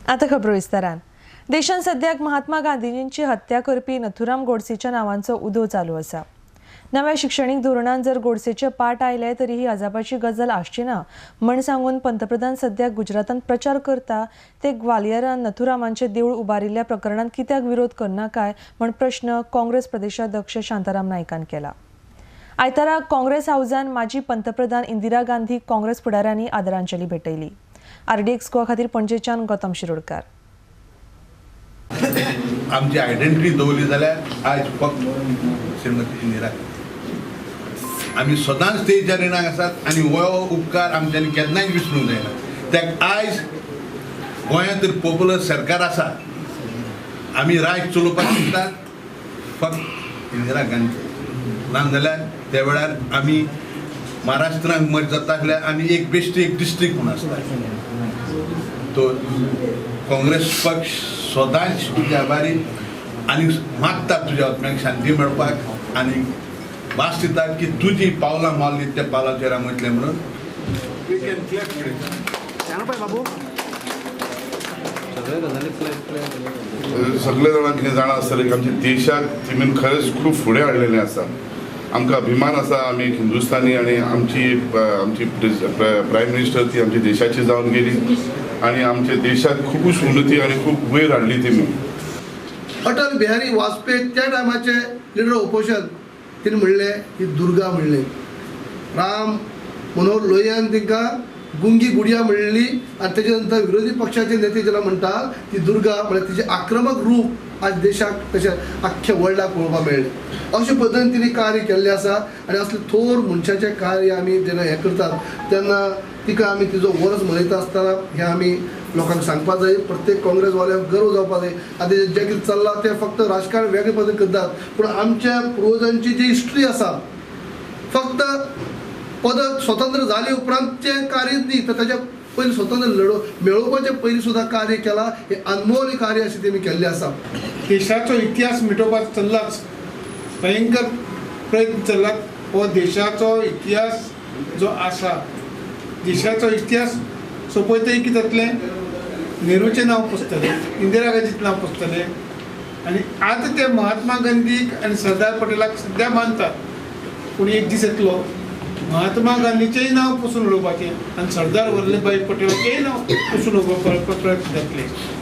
आता खबरो विस्तारान. देशान सद्याक महात्मा गांधीजींची हत्या करपी नथुराम गोडसेच्या नावांचो उदो चालू आसा. नव्या शिक्षणीक धोरणान जर गोडसेचे पाठ आयले तरी ही अजापाची गजाल आसची ना म्हण सांगून पंतप्रधान सद्याक गुजरातान प्रचार करता ते ग्वालियरान नथुरामांचे देऊळ उबारिल्ल्या प्रकरणात कित्याक विरोध करना काय म्हण प्रश्न काँग्रेस प्रदेशाध्यक्ष शांताराम नायकान केला. आयतारा काँग्रेस हाऊसान माजी पंतप्रधान इंदिरा गांधी काँग्रेस फुडाऱ्यांनी आदरांजली भेटयली. आरडीएक्स गोवा खातीर पणजेच्यान गौतम शिरोडकर. आमची आयडेंटिटी दवरली जाल्यार आयज फक्त श्रीमती इंदिरा आमी सदांच तेच्या रिणाक आसात आनी हो उपकार आमच्यांनी केन्नाय विसरूंक जायना. त्या आयज गोंयांत तर पॉप्युलर सरकार आसा, आमी राज चलोवपाक शकतात फक्त इंदिरा गांधी. ना जाल्यार त्या वेळार आमी महाराष्ट्रांत मर्ज जाता जाल्यार आमी एक बेश्ट एक डिस्ट्रिक्ट म्हूण आसता. तो काँग्रेस पक्ष सदांच तुज्या आभारी आनी मागता तुज्या आत्म्याक शांती मेळपाक आनी भास दिता की तुजी पावलां मारली त्या पावलाचेर आमी वयतले म्हणून. सगळे जाणांक कितें जाणा आसतलें की आमच्या देशाक तिमीन खरेंच खूब फुडें हाडलेलें आसा. आमकां अभिमान आसा आमी एक हिंदुस्तानी आनी आमची आमची प्रायम मिनिस्टर ती आमच्या देशाची जावन गेली आनी आमच्या देशाक खुबूच उन्नती आनी खूब वयर हाडली तिमी. अटल बिहारी वाजपेयी त्या टायमाचे लिडर ऑपोजिशन तिणें म्हणलें ही दुर्गा म्हणलें, राम मनोहर लोहियान तांकां गुंगी गुडिया म्हणली आनी तेच्या नंतर विरोधी पक्षाचे नेते जेन्ना म्हणटा ती दुर्गा म्हळ्यार तिचें आक्रमक रूप आज देशाक तशें आख्ख्या वर्ल्डाक पळोवपाक मेळ्ळें. अशे पद्दतीन तिणें कार्य केल्लें आसा आनी असलें थोर मनशाचें कार्य आमी जेन्ना हें करतात तेन्ना तिका आमी तिजो वर्स मनयता आसतना हें आमी लोकांक सांगपाक जाय. प्रत्येक काँग्रेसवाल्यांक गर्व जावपाक जाय. आतां जें कितें चल्लां तें फक्त राजकारण वेगळे पद्दतीन करतात, पूण आमच्या पुर्वजांची जी हिस्ट्री आसा फक्त पदक स्वतंत्र जाले उपरांतचें कार्य न्ही, तर ताच्या पयलीं स्वतंत्र लढो मेळोवपाचें पयलीं सुद्दां कार्य केलां. हें अनमोल कार्य अशें तेमी केल्लें आसा. देशाचो इतिहास मिटोवपाक चल्लाच, भयंकर प्रयत्न चल्लात. हो देशाचो इतिहास जो आसा, देशाचो इतिहास सोंपयतय कितें जातलें, नेहरूचें नांव पुसतलें, इंदिरा गांधीचें नांव पुसतलें आनी आतां ते महात्मा गांधीक आनी सरदार पटेलाक सद्या मानतात, पूण एक दीस येतलो महात्मा गांधीचेंय नांव पुसून उडोवपाचें आनी सरदार वल्लभभाई पटेलाचेंय नांव पुसून उडोवपाक प्रयत्न जातले.